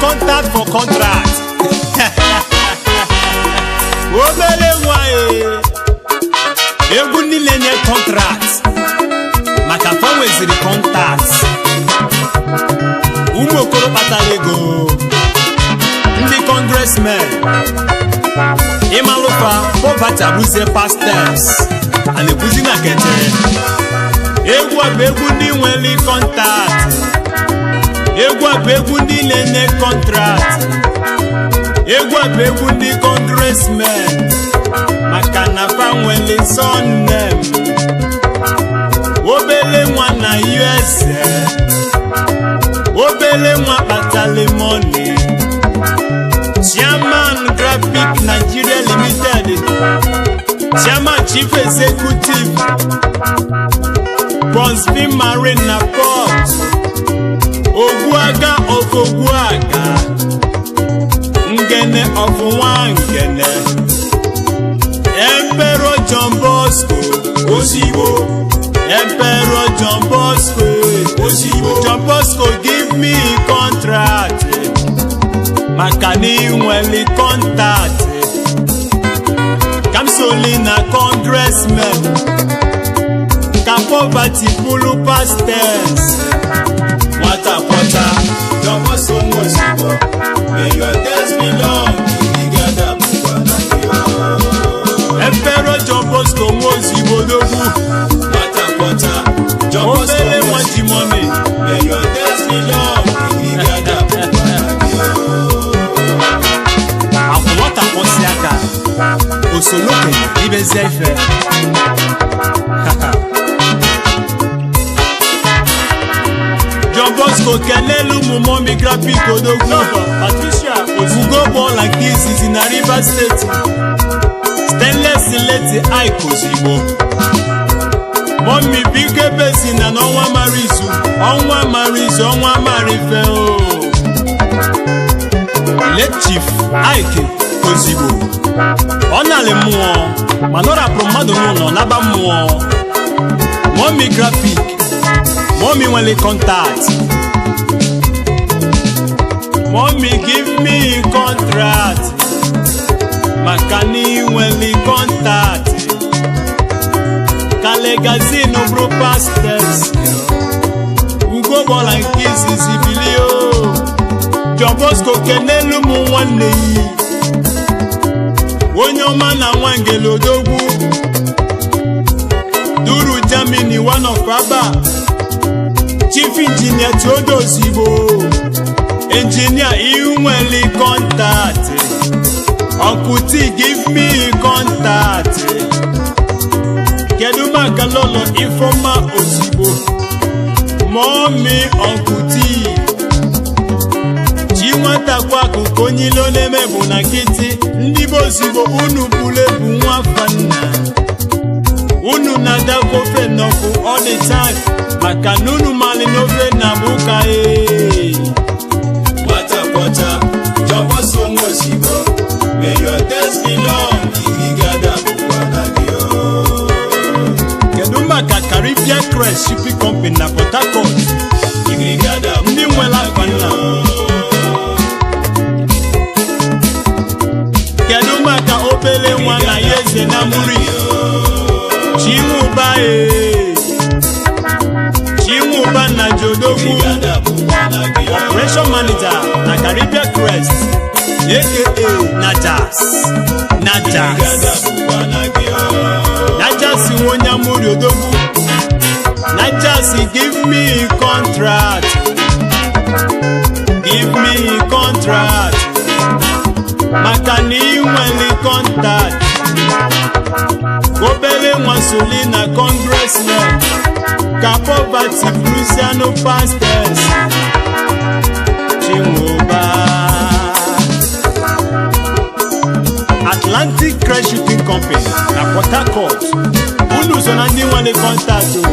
Contact for contract. Obere nwa e, egwu ndị na-enye contract maka fa nweziri contact. Ụmụ okoro kpatara ego, ndị congressmen, ịmalụfa, poverty abụzie past tense. A na-ekwuzi na kete. Egwu a bụ egwu ndị nwere contact. Egwu a bụ egwu ndị na-enye contract. Egwu a bụ egwu ndị congressmen maka na fa nwere surname. Obele nwa na USA, obele nwa kpatali money, chairman, Graphic Nigeria Limited, chairman, chief executive, Bonsvin Marine na Port, Ogbuaga of Ogbuaga, Ngene of Nwangene, Emperor John Bosco Ozigbo. Emperor John Bosco. Ozigbo. John Bosco, give me contract maka na ị nwere contact. Ka m soli na congressman, ka poverty bụrụ past tense. Nwata kwọcha, John Bosco nwa Ozigbo. May your days be long, igirigi bụkwa na gị. Emperor John Bosco nwa Ozigbo dogwu. Nwata kwọcha, John Bosco Obere nwa nwa Ozigbo. ji money. May your days be long, igirigi bụkwa na gị. Akwụ nwata kwọsị aka, osolokenye ibezie ife. John Bosco, kelelu ụmụ Mommy Graphic odogwu. Patricia Ugo bọọla nke izizi na Rivers Steeti, Stainless Leti Ike Ozigbo. Mommy, biko ebezi na n'ọnwa mara izu, ọnwa mara izu, ọnwa mara ife o. Late Chief Ike Ozigbo, ọ nalị mmụọ mana ọ rapụrụ mmadụ n'ụlọ naba mmụọ. Mommy Graphic, Mommy nwere contact. Mommy, give me contract maka na ị nwere contact. Ka legazin bụrụ past tense. Ugo bọla nke izizi, bilio. John Bosco, kenelu m nwanne yi, onye ọma na Nwangele, odogwu duru Germany, one of Aba, Chief Engineer Theodore Ozigbo. Engineer, inweli contact. Uncle T, give me contact. Kedu maka Lolo Ifeoma Ozigbo, Mommy Uncle T? Chi nwata kwa akụkụ onye ilo na-eme bụ na nkịtị. Ndị be Ozigbo, unu buru ebu nwa fanna, unu na-adakwa ofe n'ọkụ all the time maka na unu mali n'ofe na ụka ee. Nwata kwọcha, John Bosco nwa Ozigbo. May your days be long, igirigi bụkwa na gị. Kedu maka Caribbean Crest Shipping Company na Port Harcourt? Igirigi Ndị nwere akpa nna. Kedu maka obere nwa na ya eze na muri Chinwụba ee, Chinwụba na Jodogwu, operation manager na Caribbean Crest, aka Najas Najas Najas, nwe onye amụri odogwu. Najas, give me contract, give me contract maka na ị nwere contact. Obere nwa soli na congressman, ka poverty bụrụzianụ past tense. Chinwoba, Atlantic Crest Shipping Company na Port Harcourt, unu so na ndị nwere contact o.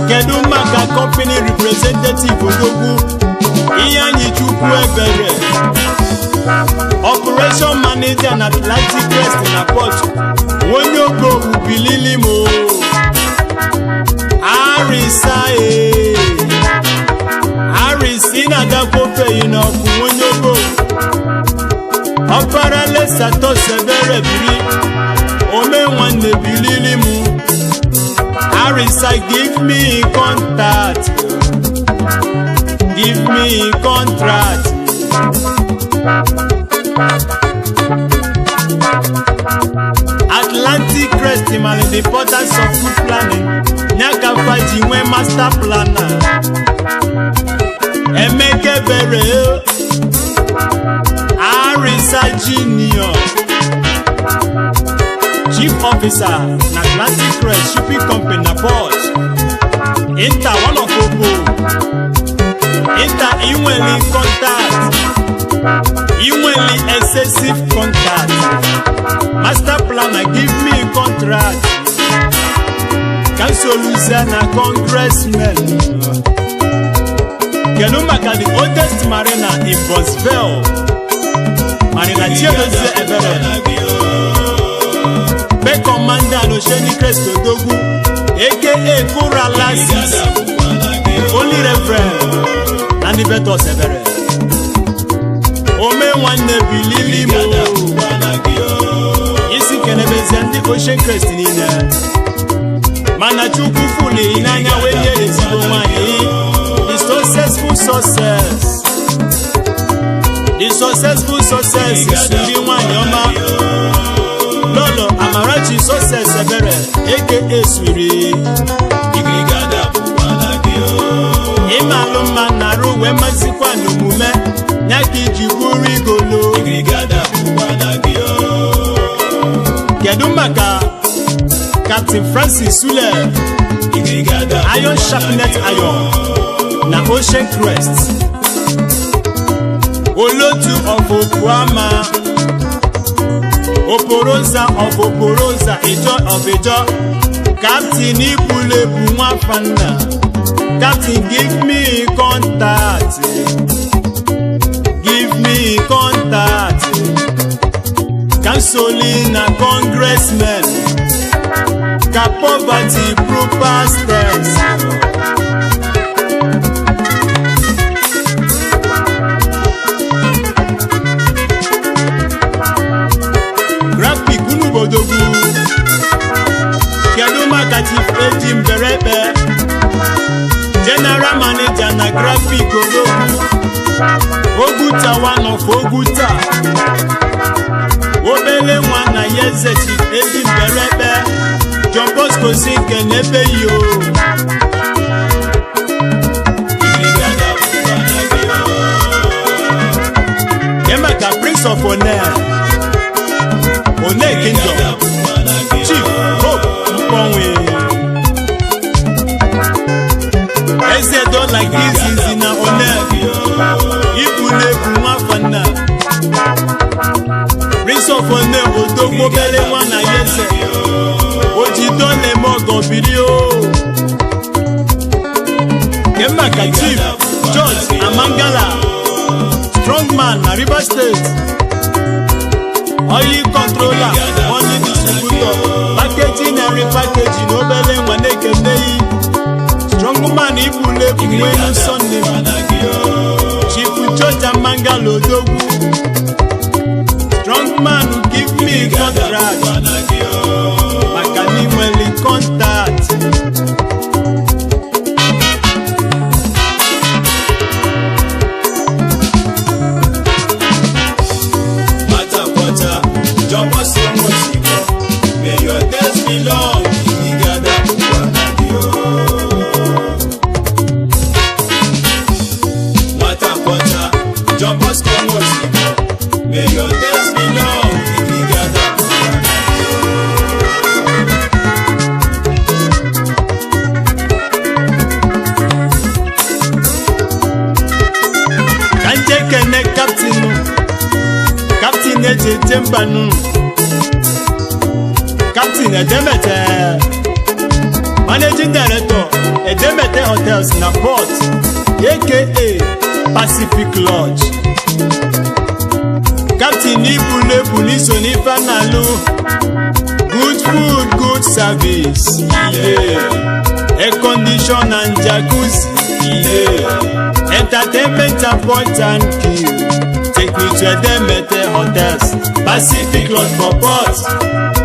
Kedu maka company representative, odogwu ihe anyị Chukwu ebere, operation manager na Atlantic Crest na Port, onye ogo ubililimo arịsa e arịsị na-agakwa ofe yi n'ọkụ. Arisatos Ebere biri, ome nwanne bilili mụ. Arisa, give me contact, give me contract. Atlantic Crest mara the importance of good planning, ya ka fa ji nwee master planner Emeka Ebere. Arisa Junior, Chief Officer na Atlantic Crest Shipping Company na Port Inter one of Obo Inter. Inweli contact, inweli excessive contact. Master planner, give me contract ka nsoluzie na congressman. Kedu maka the oldest marina in Bosville, Marina Chiedozie Ebere be, commander n'Oceanic Crest, Odogwu aka Kurala 6, only reference na ndị Betos Ebere, ome nwanne bilili mo. Isi kenebezie ndị Ocean Crest niile, mana Chukwu fuli n'anya wee nye ezigbo nwanyị, the successful success, the successful success. Suri nwanyị ọma, Lọlọ Amarachi Success Ebere aka Suri, ịmalụ mma na-arụ wee mazikwa n'omume ya ka iji bụrụ igolo. Kedu maka Captain Francis Sule, Iron Sharpened Iron na Ocean Crest, Olotu of Okuama, Oporoza of Oporoza, Ijo of Ijo, Captain Ibulebu Nwafanna. Captain, give me contact, give me contact kansoli na congressman ka poverty prove past tense. Graphic unu bodogwu. Kedu maka Chief Eji Mberekpe, General Manager na Graphic, Odogwu Oguta one of Oguta, obele nwa na ya eze. Chief Eji Mberekpe, John Bosco si kenebe yo. Emeka, Prince of One, One Kingdom, Chief Hope Mkpọnwe, eze do like this izi na One ibu na-ebu nwafanna. Prince of One, odogwu, obere nwa na ya eze, ojido na-eme ọgọ biri o. Kemaka Chief George Amangala, strongman na Rivers State, oil controller, money distributor, packaging and repackaging, obere nwa na-ekeneyi. Strongman ibulebu nwenu Sunday, Chief George Amangala, odogwu, strongman, give me contract maka na inwere contact. Nwata kwọcha, jọbọsị ozigbo. May your days be long, igada bụkwa na gị o. Nwata kwọcha, jọbọsị ozigbo. May your days be long, igada bụkwa na gị o. Ka nje kene captain, captain eji eje mbanụ, Captain Edemete, Managing Director, Edemete Hotels na Port aka Pacific Lodge. Captain ibulebu n'iso n'ife na-alụ, good food, good service, yeah. Air condition and jacuzzi, yeah. Entertainment and point and kill. Take me to Edemete Hotels, Pacific Lodge for Port.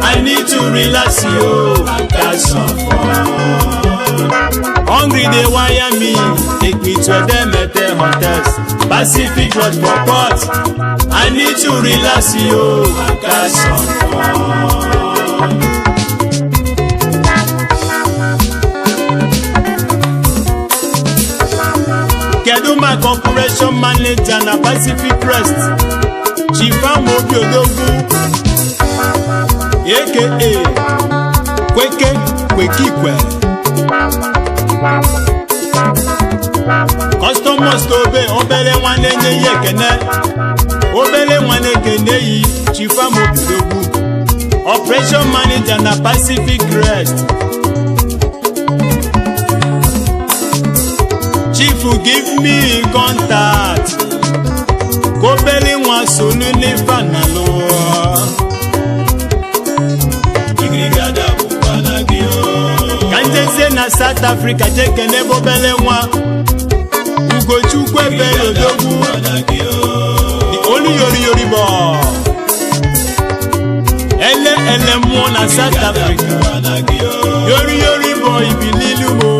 I need to relax yo and catch some fun. Hungry dey wire me, take me to Edemete Hotels, Pacific Lodge for Port. I need to relax yo and catch some fun. Kedu maka operation manager na Pacific Crest, Chief Amobi Odogwu, aka Kweke Kwekikwe? Customers tobe obere nwanne nye ya ekene, obere nwanne ekene yi. Chief Amobi Odogwu, operation manager na Pacific Crest. Chief, give me contact kobele nwa solu n'ife na lụọ. Igirigada bụkwa na gị o. Ka njezie na South Africa jee kene obele nwa Ugochukwu Ebere Odogwu. Bụkwa na gị o. The only yori yori boy, ele ele mmụọ na South Africa. Bụkwa na gị o. Yori yori boy, bililu mo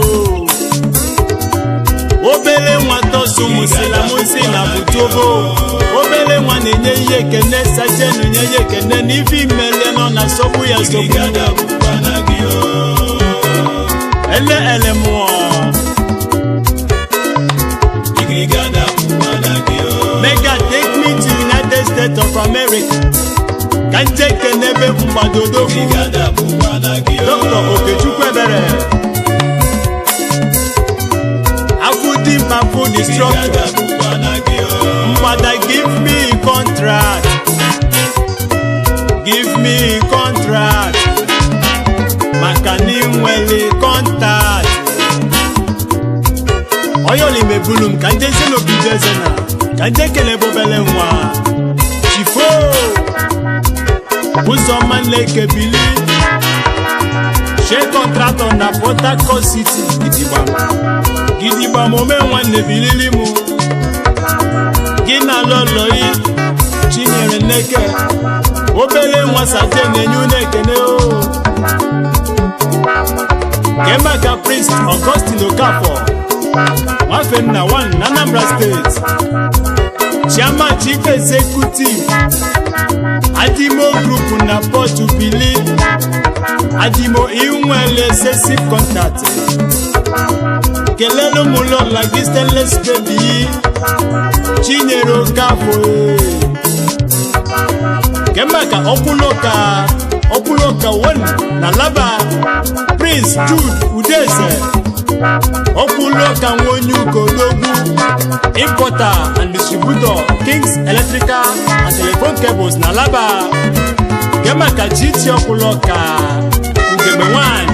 obere nwa tọsụmụsilamusi na butobo obere nwa na-enye ihe ekene sajenu nye ihe ekene na ife imele nọ na sọgbu ya sọgbu. Igirigada bụkwa na gị o. Ele ele mmụọ. Igirigada bụkwa na gị o. Mega, take me to United States of America ka nje kenebe mgbadodogwu. Igirigada bụkwa na gị o. Dr. Okechukwu Ebere, Afudimpa food instructor. Igirigada bụkwa na gị o. Mgbada, give me contract, give me contract, maka na ị nwere contact. Onye olimebulu m ka njezi n'obi jeze na ka nje kele bobele nwa Chifo Ụzọma Nleke Bili shee contractor na Port Harcourt City. Gidigbam gidigbam, ome nwanne, bilili mụ gị na lọlọyi Chinyere Nneke, obere nwa saje na-enye unu ekene o. Kemaka Priest Augustine Okafor, Nwafenna 1 na Anambra State, Chairman Chief Executive, Adimo Group na Port Bili. Adimo, inwele excessive contact. Kelelu m lọla gị, stainless baby Chinyere Okafor ee. Kemaka Ọkwụlụka, Ọkwụlụka 1 na Laba, Prince Jude Udeze, Ọkwụlụka Nwonye Ukodogwu, importer and distributor, Kings Electrical and Telephone Cables na Laba. Kemaka Chichi Ọkwụlụka, ugegbe nwanyị.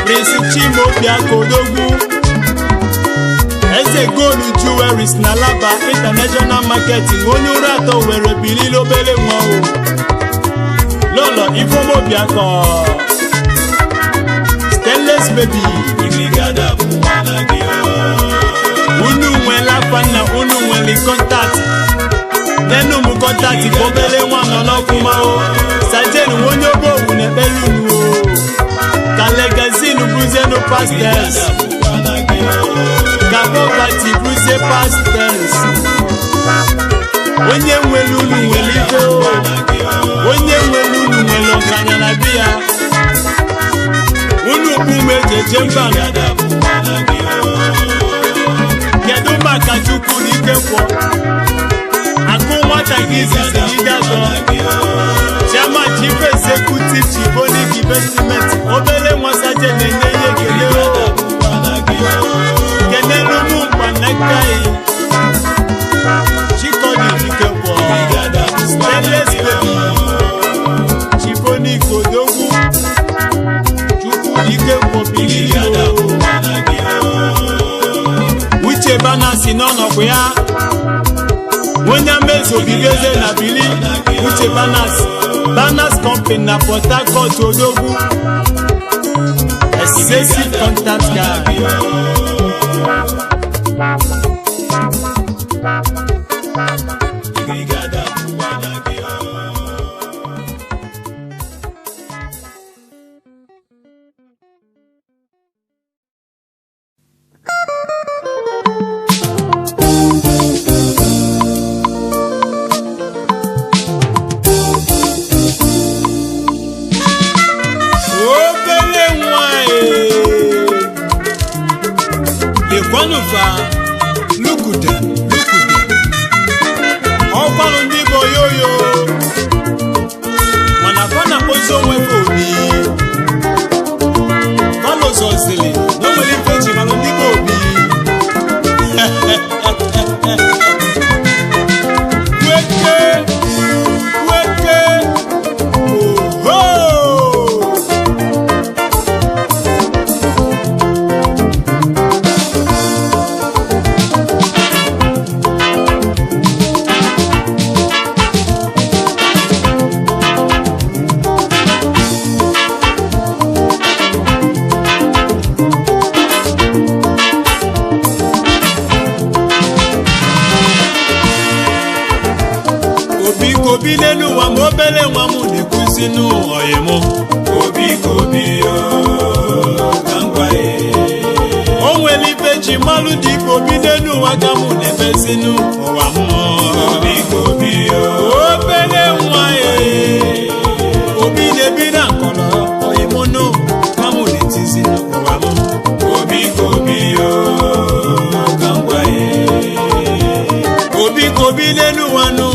Prince Chimobi Odogwu, Eze Gold Jewelries na Laba International Marketing, onye ụra atọ were bilili obere nwa o. Lọlọ Ifeomobiakọ, Stainless Baby. Igirigada bụkwa na gị o. Unu nwere afa nna, unu nwere contact. Nenu m contact ka obere nwa nọ n'ọfụma o. Sajenu onye obowu na-ekpere unu o, ka legazin bụzienu past tense. Igirigada bụkwa na gị o. Ka poverty bụzie past tense. Onye nwere unu nwere ife o. Onye nwere unu nwere ọgaranya na di ya. Unu bụ ụmụ eji eje mba. Igirigada bụkwa na gị o. Kedu maka Chukwu na ike kwọ akụ nwata gị izizi gị gazọ, Chairman Chief Executive, Chibonic Investment, obere nwa saje na-enye ihe ekele o. Kenelu mụ mkpanaka yi Chikodi Ikekwọ, Stainless Baby, Chibonic Odogwu, Chukwu Ikekwọ bilili o. Uche Banasi n'ọnọkwu ya, onye mmezu ogige eze na bili. Uche Banasi. Banas Company na Port Harcourt odogwu, excessive contact guy. Obere nwanyị lekwanụfa, lukude lukude, ọkwanụ ndị bụ oyoyo, mana fa na-akpọzi onwe fa obi falozozili na o nwere ife eji malụ ndị bụ obi. Weke weke, oho! Obi kobi n'elu ụwa ma obere nwa m na-ekuzi n'ụwa mụ. Obi kobi ka m gwa ya. O nwere ife ji malụ dị ka obi n'elu ụwa ka mụ na-emezi n'ụwa mmụọ. Obi kobi. Obere nwa ya, obi na-ebi na nkọrọ ọyịmụnụ ka mụ na-etizi n'ụwa m. Obi kobi ka m gwa ya. Obi kobi n'elu ụwa nụ,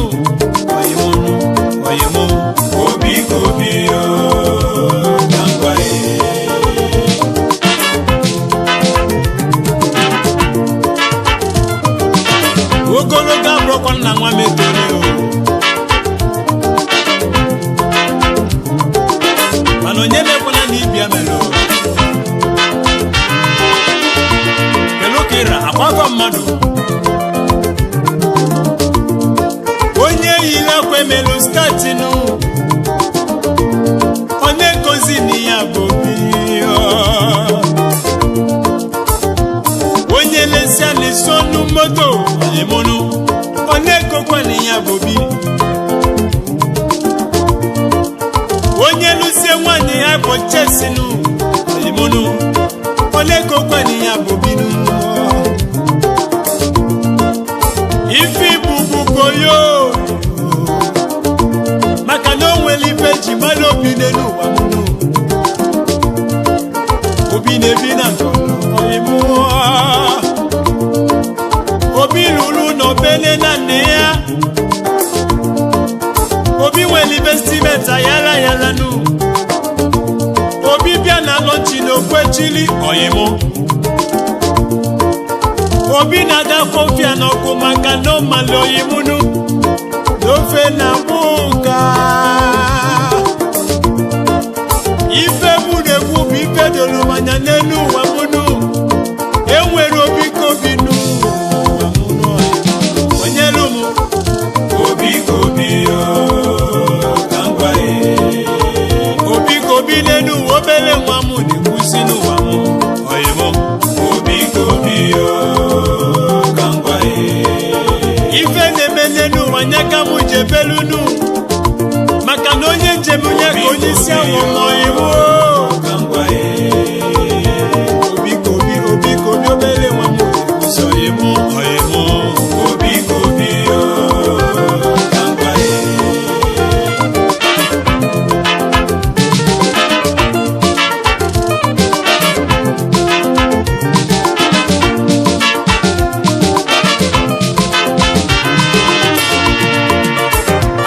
ọyịmụnụ, ọyịmụ. Obi kobi ka m gwa ya. Ogologo abụrụkwa nna nwa m etore o, mana onye mekwana na ibia mere o kelu ka ịra agbakọ mmadụ. Onye yiri akwa emelu skatinu, onye kozi na ya bụ obi. Onye lesia na-esi ọnụ moto emonu, onye kokwa na ya bụ obi. Onye lụsie nwanyị ya bụ chesinu emonu, onye kokwa na ya bụ obinu. Ife ibubu koyo, maka na o nwere ife ji mara obi n'elu ụwa mụnụ. Obi na-ebi na nkọrọ, obi lụrụ n'obele na nne ya, obi nwere investimenti ayala yala nụ. Obi bịa na lọnchi na okwechili ọyịmụ, obi na-ada kọfịa n'ọkụ maka na ọ mali ọyịmụnụ n'ofe na mụka. Ife mụ na-ekwu bụ ife doro m anya n'elu ụwa mụnụ. Enwere obi kobi n'ụwa mụnụ, onye lụ mụ. Obi kobi ka m gwa ya. Obi kobi n'elu ụwa, obere nwa m na-ekwusi n'ụwa m, oyi mụ. Obi kobi ka m gwa ya. Ife na-eme n'elu ụwa nye ka mụ jebelunu, maka na onye njem nye ka onye isi awọ ma oyi mụ. Ka m gwa ya. Obi kobi, obi kobi, obere nwa m na-ekwusi, oyi mụ, oyi mụ. Obi kobi ka m gwa ya.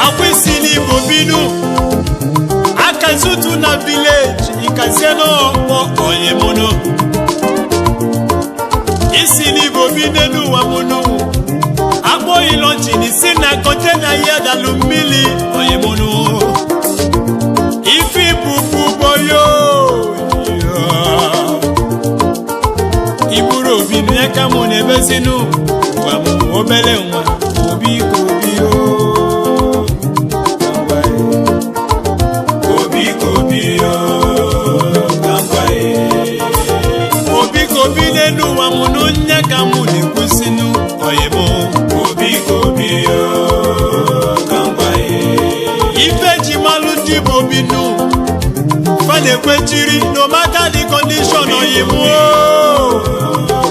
Akwụsị n'igbo binu akazutu na vileji ikazie n'ọkpọ oyimunu. Isi n'igbo bi n'elu ụwa munu, akpọghị lọnchin si na kọntena ya dalụ mmiri oyimunu. Ife ibubu boyo iburu obi na ya ka mụ na-ebezinu ụwa mụ, obere nwa, obi ka obi o. Kobi n'elu ụwa mụ na onye ka mụ na-ekwusinu oyimụ. Obi kobi yo, ka m gwa ya. Ife ji malụ ndị bụ obi nụ fa na-ekwechiri no matter the condition oyimụ.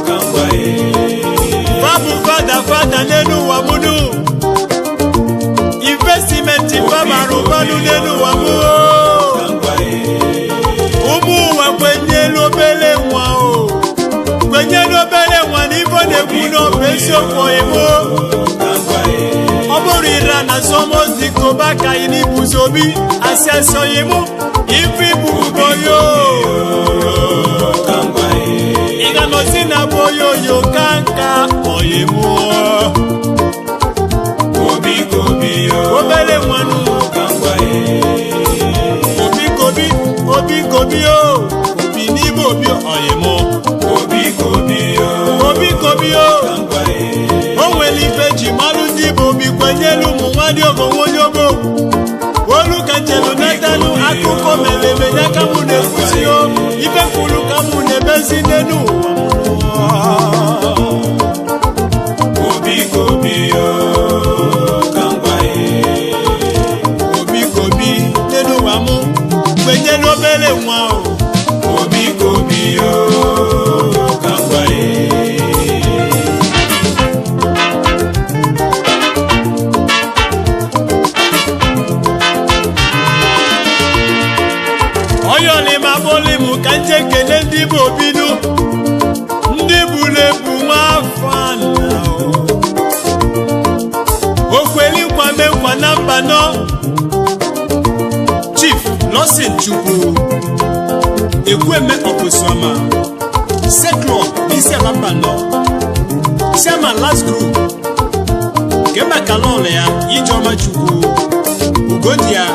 Ka m gwa ya. Fa bụ fada fada n'elu ụwa mụ nụ investment fa bara ụbanụ n'elu ụwa mụ. Ka m gwa ya. Ụmụ ụwa kwenyelu obele nwa o kwenyelu obele nwa na ife ọ na-ekwu n'ọbụ eziokwu oyimụ. Ka m gwa ya. Ọ bụrụ ira na sọmọzi koba ka anyị n'ibuzo obi asị asị oyimụ ife ibu boyo. Ka m gwa ya. Ị ga-anọzi na boyoyo ka nka oyimụ. Obi kobi yo, obele nwanụ ka m gwa ya. Obi kobi, obi kobi o obi n'ime obi oyimụ. Obi kobi yo, obi kobi o ka m gwa ya. O nwere ife ji malụ ndị bụ obi kwenyelu ụmụ nwadị ogo onye ogo olu ka nchelu natalụ akụkọ mere eme ya ka mụ na-ekwuzi o ife kwuru ka mụ na-emezi n'elu ụwa. Obi kobi yo, ka m gwa ya. Obi kobi n'elu ụwa mụ kwenyelu obere nwa o. Obi kobi yo, ka m gwa ya. Onye olima bụli m ka nje kele ndị bụ obinu ndị buru ebu nwa afọ ala o. Okweli nkwame nkwa na mba nọ Chief Lawson Chukwu Ekwueme Ọpụsụama Seklọb n'isi ala mba nọ Chairman Last Group nke maka lọọlụ ya Ijeọma Chukwu Ugodia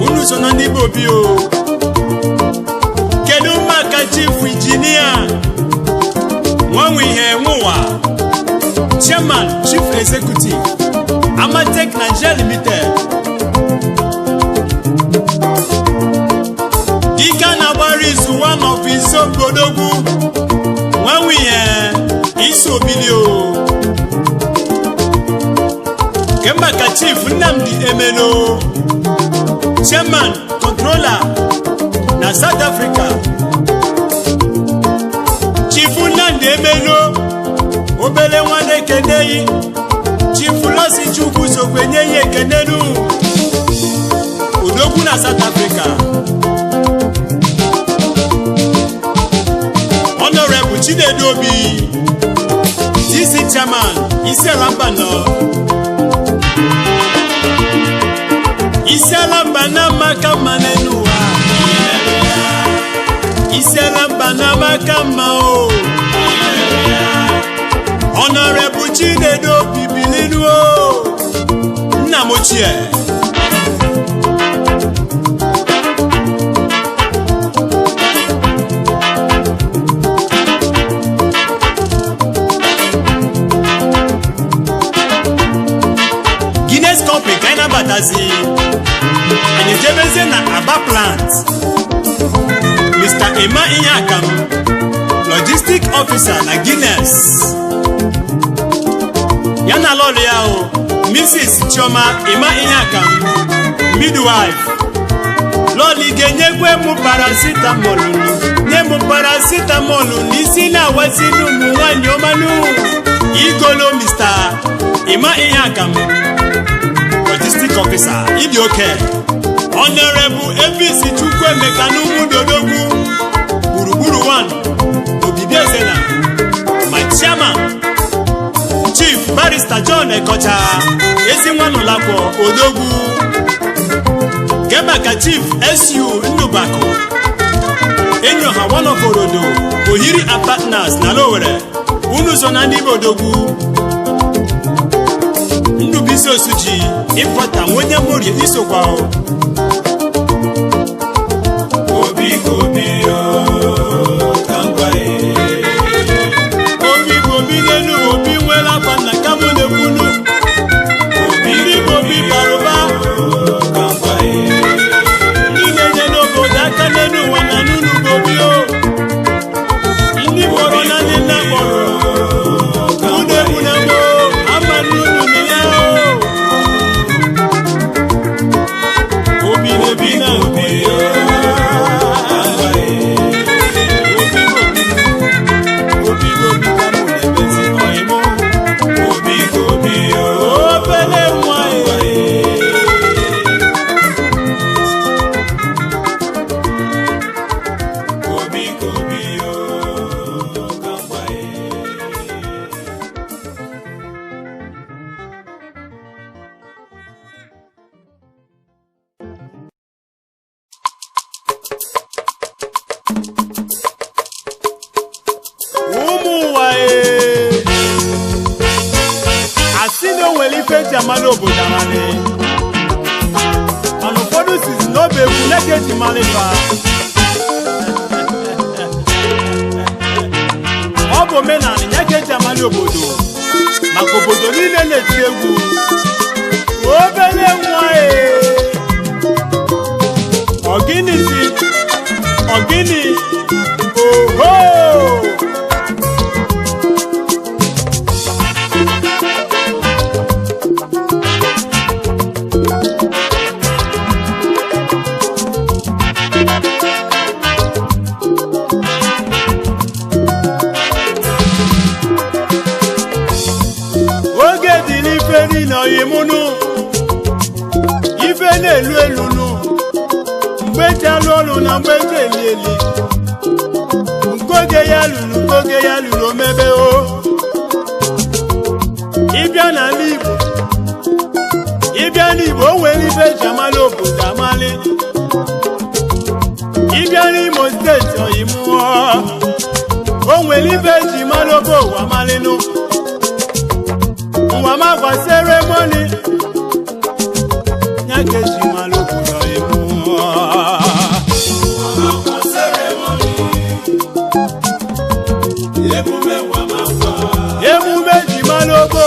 unu so na ndị bụ obi o. Kedu maka chief injinia nwanwe ihe nwụwa chairman chief executive Amatek Nigeria Limited dike na-agbara izu one of isobodogwu nwanwe ihe isi obili o. Ke maka chief Nnamdi Emelo chairman controller na South Africa Chief Nnamdi Emelo obele nwanne ekeneyi Chief Losi Chukwu sokwenye ya ekenenu odogwu na South Africa Honorable Chinedu Obi DC chairman Isiala Mbano Isiala mba na maka mma n'elu ụwa Isiala mba na maka mma o Honorable Chinedu Obi bilinu o nna m ochie Guinness Company ka anyị nabatazi anyị ejebezie na Aba plant Mr. Emma Iheakam logistic officer na Guinness ya na lọlụ ya o Mrs. Chioma Emma Iheakam midwife lọlị ga-enyekwe mụ paracetamol nye mụ paracetamol n'isi na-awazinu ụmụ nwanyị ọmanụ igolo Mr. Emma Iheakam logistic officer ịdị oke Honorable APC Chukwuemeka n'Ụmụdodogwu gburugburu 1 Obibi Ezena my chairman Chief Barrister John Ekocha Ezinwanụlakwọ Odogwu nke maka Chief SU Nnubakụ Enyoha one of Orodo Ohiri and Partners na Lowere unu so na ndị Igbo Odogwu Ndubuisi Osuji ịpọta onye morie isokwa o. Obi kobi yo, ka m gwa ya. Obi bụ obi n'elu obi nwere afa nna ka mụ na-ekwunu Obi ndị bụ obi bara ụba ka m gwa ya. ndị na-enye n'obodo aka n'elu ụwa na n'unu bụ obi o. Ụmụ ụwa ee, asị na o nwere ife eji amali obodo amali, mana ụfọdụ sizi na ọ bụ egwu na ka eji mali fa. Ọ bụ omenala ya ka eji amali obodo, maka obodo niile na-eti egwu. Obele nwa ee, ọ gịnịzi? Ọ gịnị? Oho! Oge dị n'ife niile oyimụnụ, ife na-elu elu nụ, mgbe eji alụ ọlụ na mgbe eji eli eli, nke oge ya lụrụ, nke oge ya lụrụ omebe o. Ịbịa n'ala Igbo, ịbịa n'Igbo, o nwere ife eji amali obodo amali. Ịbịa n'Imo Steeti oyimụọ, o nwere ife eji mali obe ụwa amalịnụ. Ụwa ma gwa ceremony ya ka eji mara obodo ịmụọ. Akwa ceremony, emume Wamapa. Emume ji mara obo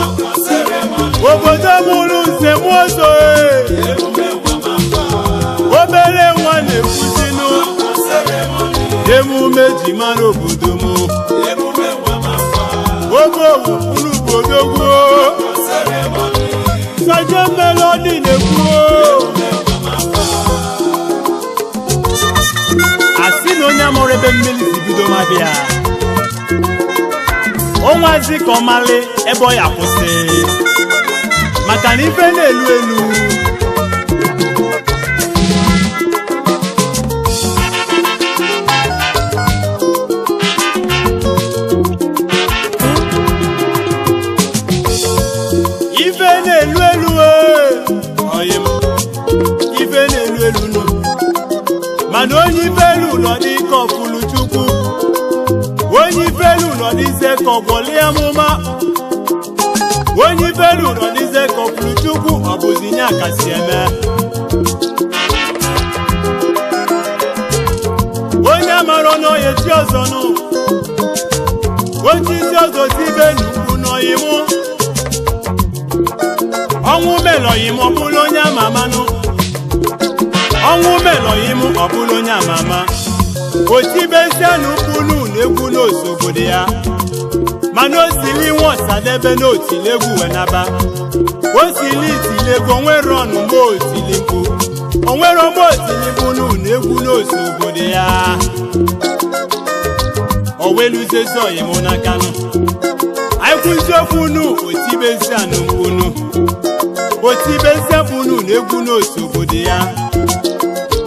Akwa ceremony, obodo mụrụ nze mụọzọ. Emume Wamapa. Obere nwa na-ekwuzinụ. Akwa ceremony, Emume ji mara obodo m. Emume Wamapa. Oge owu unu obodo gwuo. Akwa ceremony, Saje Melody na-ekwuo. Emume Wamapa. Asị na onye amụrụ ebe mmiri si bido ma bịa, ọnwazi ka ọ malị ebe ọ ya kwụsị, maka na ife na-elu elu. Ife na-elu elu ee, oyi m, ife na-elu elu nụ, mana onye ife elu nọ n'ike ọfụlụ Chukwu, onye ife elu nọ n'ize ka ọgbọlie amụma, onye ife elu nọ n'ize ka ọfụlụ Chukwu, ọ bụzi nye kasị eme. Onye amara n'oye chi ọzọ nụ, onye isi ọzọ tibe n'ukwu n'oyi mụ. Ọnwụ melọghị m, ọ bụrụ onye ama amanụ. Ọnwụ melọghị m, ọ bụrụ onye ama ama. Otibezie n'ukwu na egwu n'otu obodo ya, mana o sili nwa ọsadebe n'otili egwu wenaba. O sili itili egwu, onwere ọnụ mgbe otili mkpu, onwere mgbe otili mkpu na egwu n'otu obodo ya. O weluzezi oyim n'akanụ, anyị kwuzi okwu nu, otibezi anụ mkpunu, otibezie mkpunu na egwu n'otu obodo ya.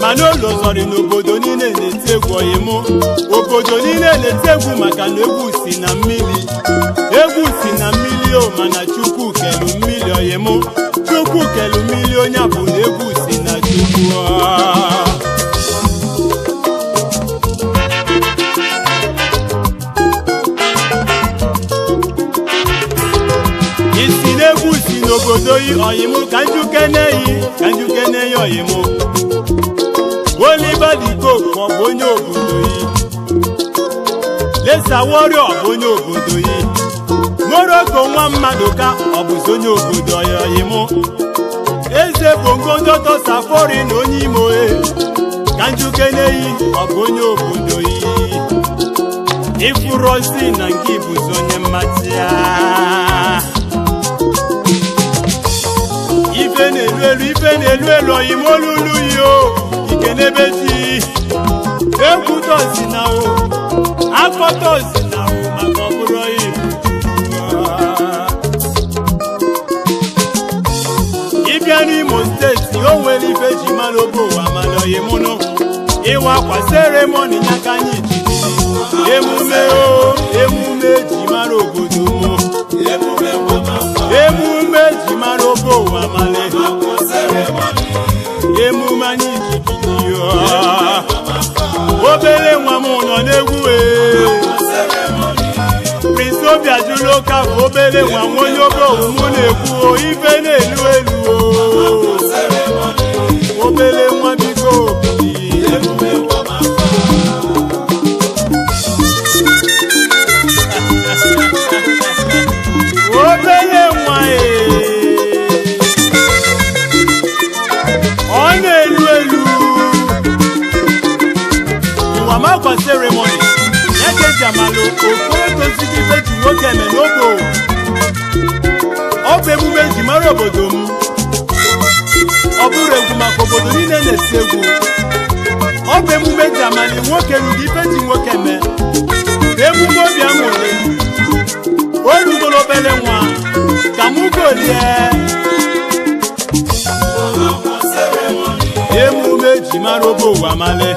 Mana ụlọ zọrị n'obodo niile na-eti egwu oyimụ, obodo niile na-eti egwu, maka na egwu si na mmiri, egwu si na mmiri o. Mana Chukwu kelu mmiri oyimụ, Chukwu kelu mmiri, onye bụ na egwu si na Chukwu. Isi n'egwu si n'obodo yi oyimụ, ka njuke na-eyi, ka njuke na-eyi oyimụ. Oliver De Coque, ọ bụ onye obodo yi? Lesa Warrior, ọ bụ onye obodo yi? Morocco nwa mmadụ ka ọ bụzi onye obodo oyimụ? Eze Bongo Ndọtọ Safori na onye Imo e, ka njuke na-eyi, ọ bụ onye obodo yi? Ịfụrozi na nke bụzi onye mmatị ya. Ife na-elu elu, ife na-elu elu oyim, olulu yi o ike n'ebe ji egwu tọzi na o akpọtọzi na o, maka ọ bụrụ ibu. Ịbịa n'Imo Steeti, o nwere ife ji mara obe ụwa mara oyimụnụ. Ịwa akwa ceremony ya ka anyị ji emume o, emume ji mara obodo mụ. Emume Wamapa. Emume ji mara obe ụwa mara. Akwa ceremony, Emume anyị ji bido. Obere Obere nwa onye obe owumu na-ekwu o, ife na-elu elu o. Obere nwa, biko bili. Obere nwa ee, ọ na-elu elu. Iwamakwa ceremony ya ka eji amalụ okoro tozigi ife ji nwoke eme n'ogbo. Ọ bụ emume eji mara obodo m. Ọ bụrụ egwu maka obodo niile na-esi egwu. Ọ bụ emume eji amali nwoke ruru ife ji nwoke eme. Emume obi aṅụrị. O rugoro obere nwa ka mụ golie. Emume eji mara obe ụwa male.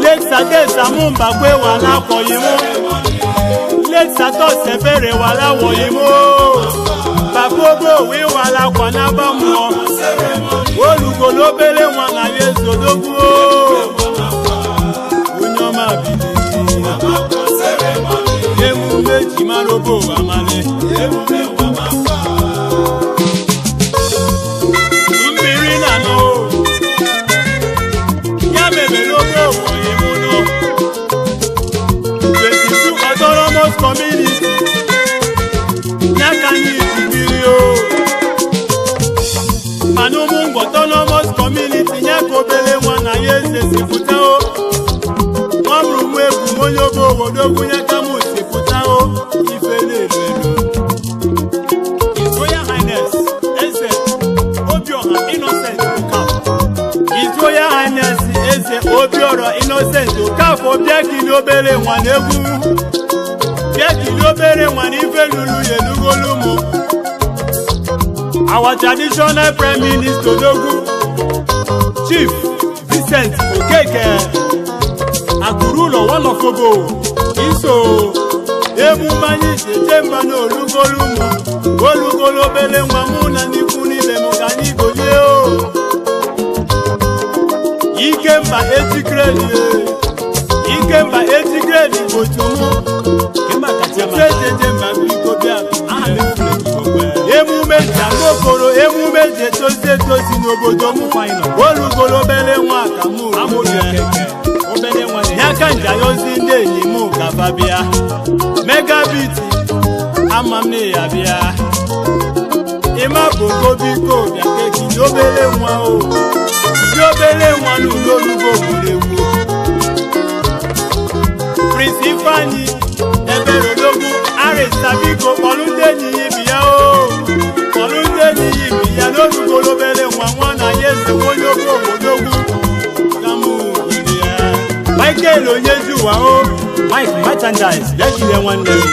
Lexadesa mụ mbakwe wala akpọghị mụ. Lexatos ebere wala wọghị mụ. Papa obe owe wala akwa n'aba mmụọ. Olugolo obere nwa na ya ezodogwu. Onye ọma bili. Emume ji mara obe ụwa male. Mmiri na anụ ya mebere obe ụwa emuno. 22 autonomous community ya ka anyị ji biri o. Mana ụmụ ngwa autonomous community ya ka obere nwa na ya eze si pụta o. Nwa mụrụ mụ egwu m onye obe obodo ogwu ya ka mụ si pụta o. Ife na-elu elu. His Royal Highness Eze Obiọha Innocent Okafor. His Royal Highness Eze Obiọra Innocent Okafor, bịa kili obere nwa na egwu. Bịa kili obere nwa na ife lulu ya elugolu mụ. Our traditional prime minister Odogwu, Chief Vincent Okeke Akụrụlọ Wanofobo, iso emume anyị ji eje mba na olugolu mụ. Olugolu obere nwa, mụ na ndị ikwu niile m ka anyị golie o. Ikemba etigredi, Ikemba etigredi bụ otu mụ. Ejeje mba, biko bịa. Emume ji agba okoro, emume ji etozi etozi n'obodo m. Olugolo obere nwa ka mụ ya ka njayozi ndị enyi m ka fa bịa. Megabit, ama m na ya bịa. Ịma bongo, biko bịa kekili obere nwa o. Kili obere nwa n'ụlọolugo obodo egwu. Prince Ifeanyi Ebere Odogwu Arịsta, biko kpọlụ ndị enyi ya ibi ya o. Kpọlụ ndị enyi ya ibi ya n'olugolo obere nwa, nwa na ya eze onye oge obodogwu ka mụ were ya. Michael Onyejuwa o, Mike Merchandise, bịa kirie nwanne m.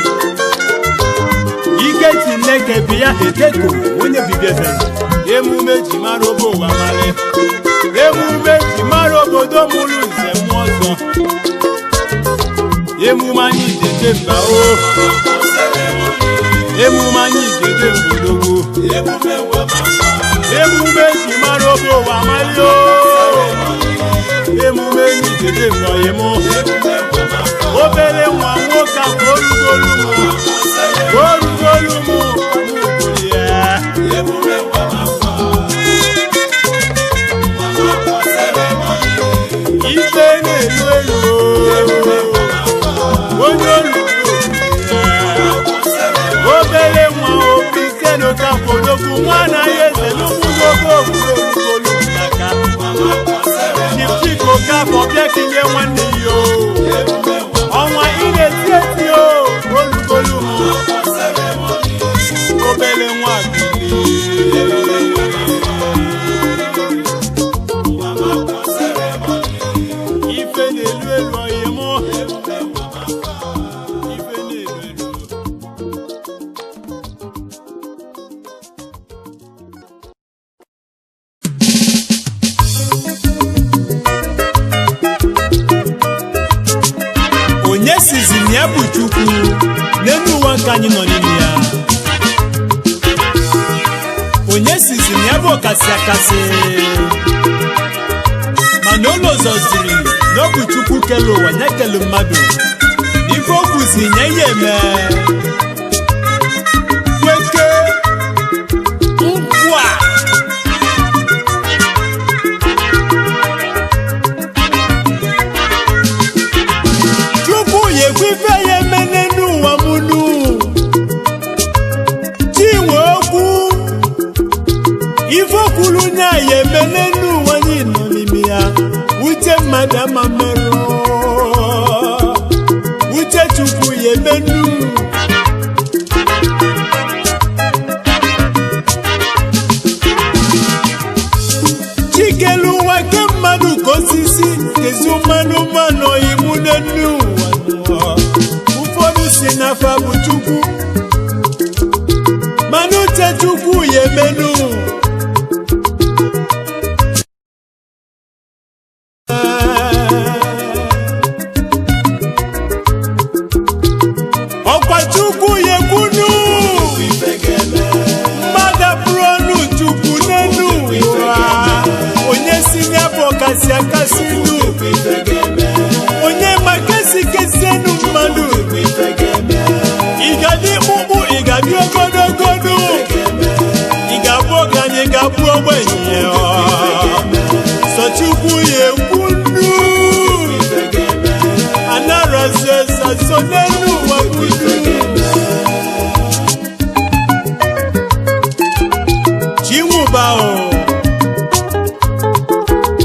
Ike Chineke bi ya eteko onye bibieze. Emume ji mara obe ụwa mara. Emume ji mara obodo mụrụ nze mmụọ ọzọ. Emume anyị jeje mba o. Emume anyị jeje mbodogwu. Emume ji mara obe ụwa mara o. Emume enyi jeje mbọyị mụ. Obere nwa nwoke a ka orugolu mụ. Orugolu mụ ka mụ golie. Ife na-elu elu o. Onye olu obere nwa obi ise n'Okafọ nwa anaghị eze n'ụmụnwoke ogburu n'aka. Chief Chike Okafọ, bịa kinye nwanne ya o. Ọnwa ị na-eti eti o, olugolu m. Obere nwa bili. Ife na-elu elu oyi mụ. Ife na-elu elu. Onye sizi na ya bụ Chukwu n'elu ụwa nke anyị nọ n'ime ya? Onye sizi na ya bụ ọkasị akasị? Mana ụlọ zọziri na ọ bụ Chukwu kele ụwa ya kele mmadụ. Na Ife o kwuzi nye ya eme. Kweke nkwa. Chukwu yekwa ife ya eme n'elu ụwa mụnụ. Chinwe okwu ife okwulu nya ya eme n'elu ụwa anyị nọ n'ime ya. Uche mmadụ ama mmerụ, uche Chukwu ya emenu. Chikelu ụwa ke mmadụ ka osisi kezi mmanụ mmanụ imu n'elu ụwa. Ụfọdụ si n'afa bụ Chukwu, mana uche Chukwu ya emenu. Ọkwa Chukwu ya ekwunu. Mmadụ abụrụ ọnụ Chukwu n'elu ụwa. Onye si n'afọ kasị akasị nu, onye ma kesi kesienu mmadụ. Ị ga-adị mkpụmkpụ, ị ga-adị ogologo nu, ị ga-abụ ọgaranya, ị ga-abụ ogbenye. Sọ Chukwu ya ekwunu. Anarazi so n'elu ụwa kwunu. Chinwụba o,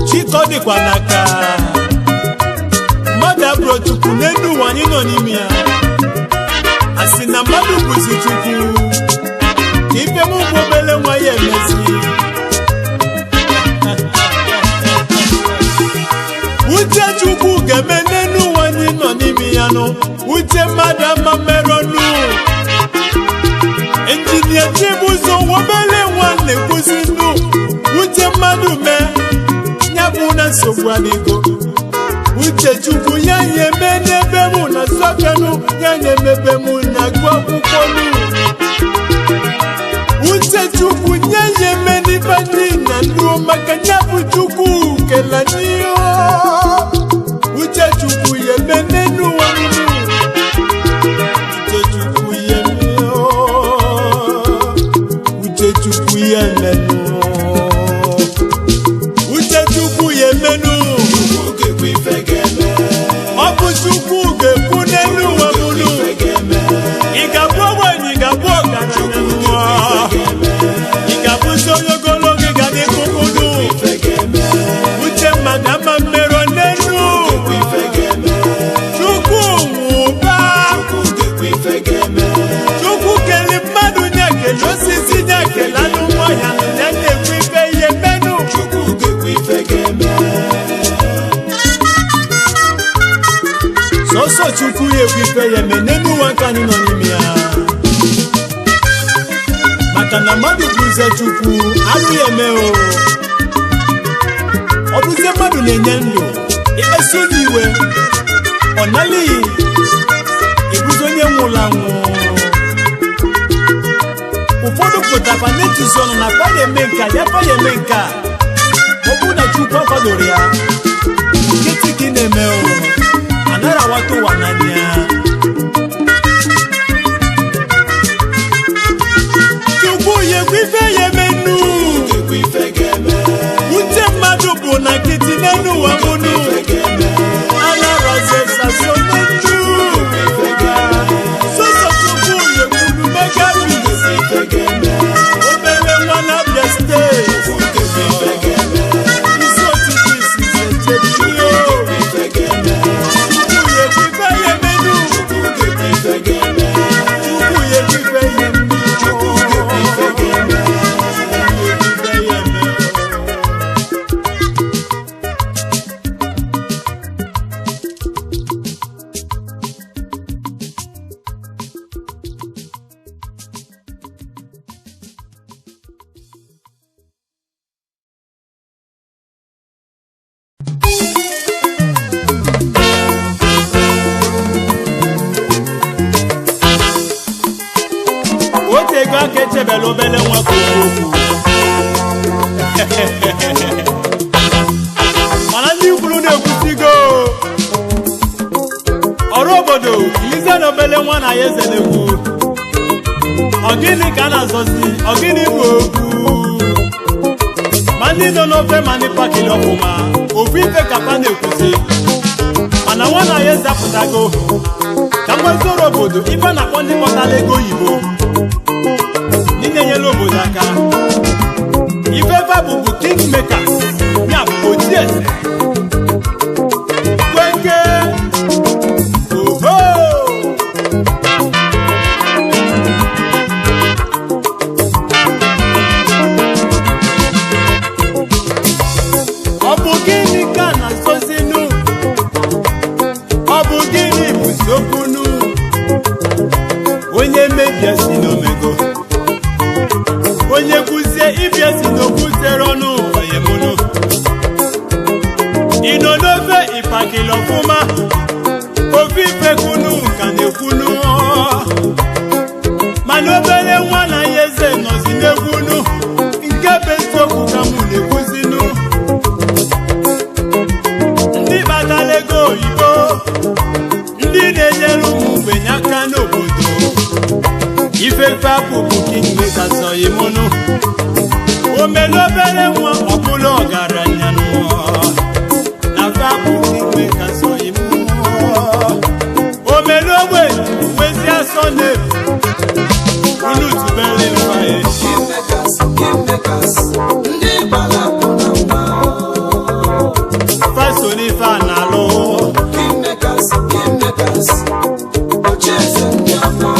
Chikọ dịkwa n'aka. Mmadụ abụrụ Chukwu n'elu ụwa anyị nọ n'ime ya. A sị na mmadụ bụzi Chukwu, ka ife mụ bụ obele nwa ya emezi. Uche Chukwu ga-eme n'elu ụwa anyị nọ n'ime ya nụ. Uche mmadụ ama mmerọnụ. Injinia Chibuzo obele nwa na-ekwuzi nnu. Uche mmadụ mee ya bụ na nsogbu adịgo. Uche Chukwu ya nye eme n'ebe mụ na sọfịanụ, ya nye emebe mụ na agụ akwụkwọ nụ. Uche Chukwu nye ya eme n'ife ndị na nnu, maka ya bụ Chukwu kele n'ihe. Uche Chukwu ya eme n'elu ụwa nnu. Uche Chukwu ya eme o. Uche Chukwu ya emenụ. Uche Chukwu ya emenụ. Ọ bụ Chukwu ga-ekwu n'elu ụwa mụnụ. Ị ga-abụ ogbenye, ị ga-abụ ọgaranya n'ụwa. Ị ga-abụzi onye ogologo, ị ga dị mkpụmkpụ. Uche mmadụ ama mmerọ n'elu. Chukwu nwụba. Chukwu kele mmadụ, nye kele osisi, nye kele anụ ọhịa, ya na-ekwu ife ihe menụ. Sọsọ Chukwu ya ekwu ife ya eme n'elu ụwa nke anyị nọ n'ime ya, maka na mmadụ bụzie Chukwu arụ ya eme o. Ọ bụzie mmadụ na-enye ndụ, ikpesu onye iwe ọ nalịghị, ịbụzi onye nwụrụ anwụ. Ụfọdụ pụtakwa na-etuzi ọnụ na fa ya eme nke a, ya fa ya eme nke a. Ọ bụrụ na Chukwu akwadoro ya, nkịtị ka ị na-eme o. Anaghị awata ụwa n'anya. Chukwu ya ekwu ife ya emenu. Uche mmadụ bụ na nkịtị n'elu ụwa mụnụ. Alarọzesaso n'elu. Sọsọ Chukwu ya ekwuru megabis. Obere nwa na Abia Steeti. Isi otiti isi echebio. Chukwu ya ekwu ife ya emenu. Chukwu ya ekwu ife ya emenu. Chukwu ya ekwu ife ya emenu. Otego aka echebela obele nwa ka okwu okwu, mana ndị kwuru na-ekwusigo ọrụ obodo. ya ezelekwu. Ọ gịnị ka a na-azọzi? Ọ gịnị bụ okwu? Ma ndị nọ n'ofe ma ndị pakili ọfụma, ofu ife ka fa na-ekwuzi. Mana nwa na ya ezapụtago ka mgbazoro obodo ife na-akpọ ndị kpọtara ego oyibo, ndị na-enyere obodo aka. Ife fa bụ kingmakers, ya bụ ochieze kweke oho. Ọ bụ gịnị ka na-azọzinu? Ọ bụ gịnị bụ sokwunu? Onye mebie si n'omego, onye kwuzie ibie si n'okwuziere ọnụ oyemunu. Ị nọ n'ofe ịpakili ọfụma, ofe ifekunu ka na-ekwunu. Mana obere nwa na ya eze nọzi n'egwunu, nke bụ eziokwu ka mụ na-ekwuzinu. Ndị kpatara ego oyibo, ndị na-enyere ụmụ ogbenye aka n'obodo, ifefe apụpụ kingmakers oyimunu. Omere obere nwa ọbụla ọgaranya nụọ na fapụ kingmakers oyimunu. Omere ogbenye nwezi asọ na-efu unu tubere mfa e. Kingmakers, kingmakers, ndị gbara akụ na nwa. Faso n'ife a na-alụ. Kingmakers, kingmakers, ochieze ndị ọma.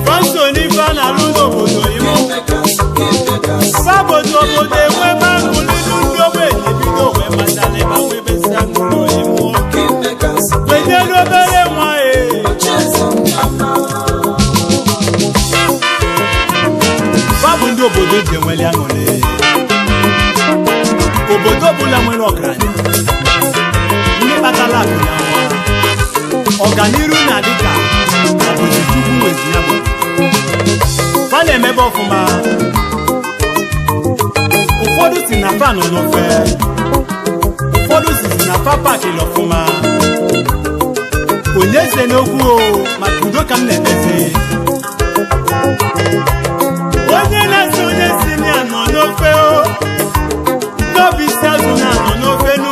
Faso n'ife a na-alụ n'obodo imo. Kingmakers, kingmakers, Fabodo obodo enwe aṅụlilu, ndị ogbenye bido wee machalịba nwebesi aṅụlị oyimụọ. Kingmakers, Wenyere obere nwa e. ochieze ndị ọma. Fa bụ ndị obodo ji enweli aṅụlị. Obodo ọbụla nwere ọgaranya, ndị kpatara akụ na nwa, ọganiru na-adị ka ọbụzi Chukwu nwezi ya bụ fa na-emebe ọfụma. Ụfọdụ si na fa nọ n'ofe, ụfọdụ sizi na fa pakịrị ọfụma. Onye ze n'okwu o, maka udo ka m na-ekpezi. Onye na-asị onye si na ya nọ n'ofe o, n'obi isi azụ na-anọ n'ofe nu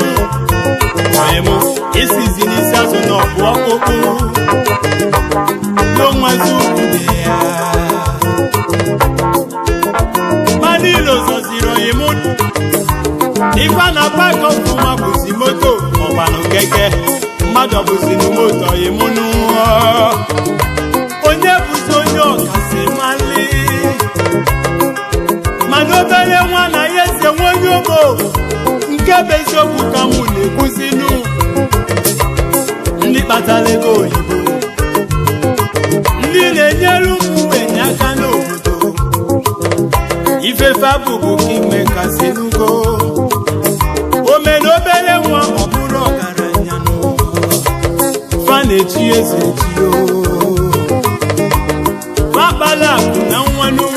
onye mụ isizi n'isi azụ na ọpụ ọkpụkpụ n'onwazi ukwu dị ya. Mana ilo zọziri onye mụ, ife a na-akpa ka ọfụma bụzi moto ọgbanụ keke, mmadụ ọbụzi n'moto onye mụ nụ. Onye bụzi onye ọkasị mali? Mana obere nwa na ya eze nwe onye ogbo, nke bụ eziokwu ka mụ na-ekwuzinu. Ndị kpatara ego oyibo, ndị na-enyere ụmụ ogbenye aka n'obodo, ifefe abụbụ kingmakers enugo. Omere obere nwa ọ bụrụ ọgaranya nụ, fa na-echi eze echi o. Fa kpala akụ na nwanụ,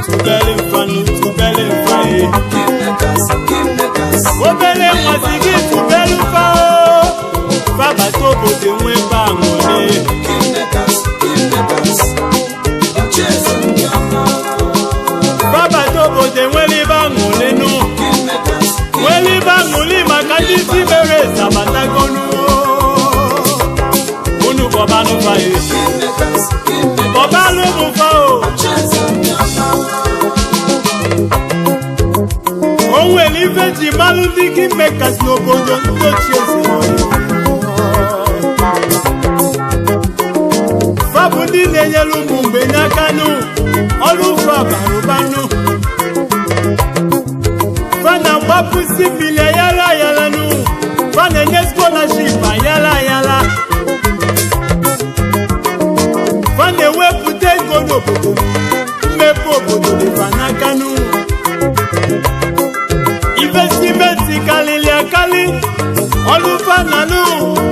tubele mfanụ, tubele mfa e. Kingmakers, kingmakers, Obere nwa si gị tubelu mfa o, fabata obodo enwe ebe aṅụrị. Kingmakers, kingmakers, ochieze ndị ọma. Fabata obodo enwere ebe aṅụrị nụ. Kingmakers, Nwere ebe aṅụrị maka ndị isi mere zabatagonu. Unu kpọbanụ fa e. Kingmakers, kingmakers, Kpọbanụ ụmụ fa o. ochieze ndị ọma. O nwere ife ji malụ ndị kingmakers n'obodo ndị ochie si. Fa bụ ndị na-enyere ụmụ mgbenye aka nụ, ọrụ fa bara ụbanụ. Fa na-agbapụsi mmiri ayala ayala nụ, fa na-enye scholarship ayala ayala, fa na-ewepụta ego n'obodo, mmepe obodo dị fa n'aka nụ. Investment karịrị akarị, ọrụ fanalụ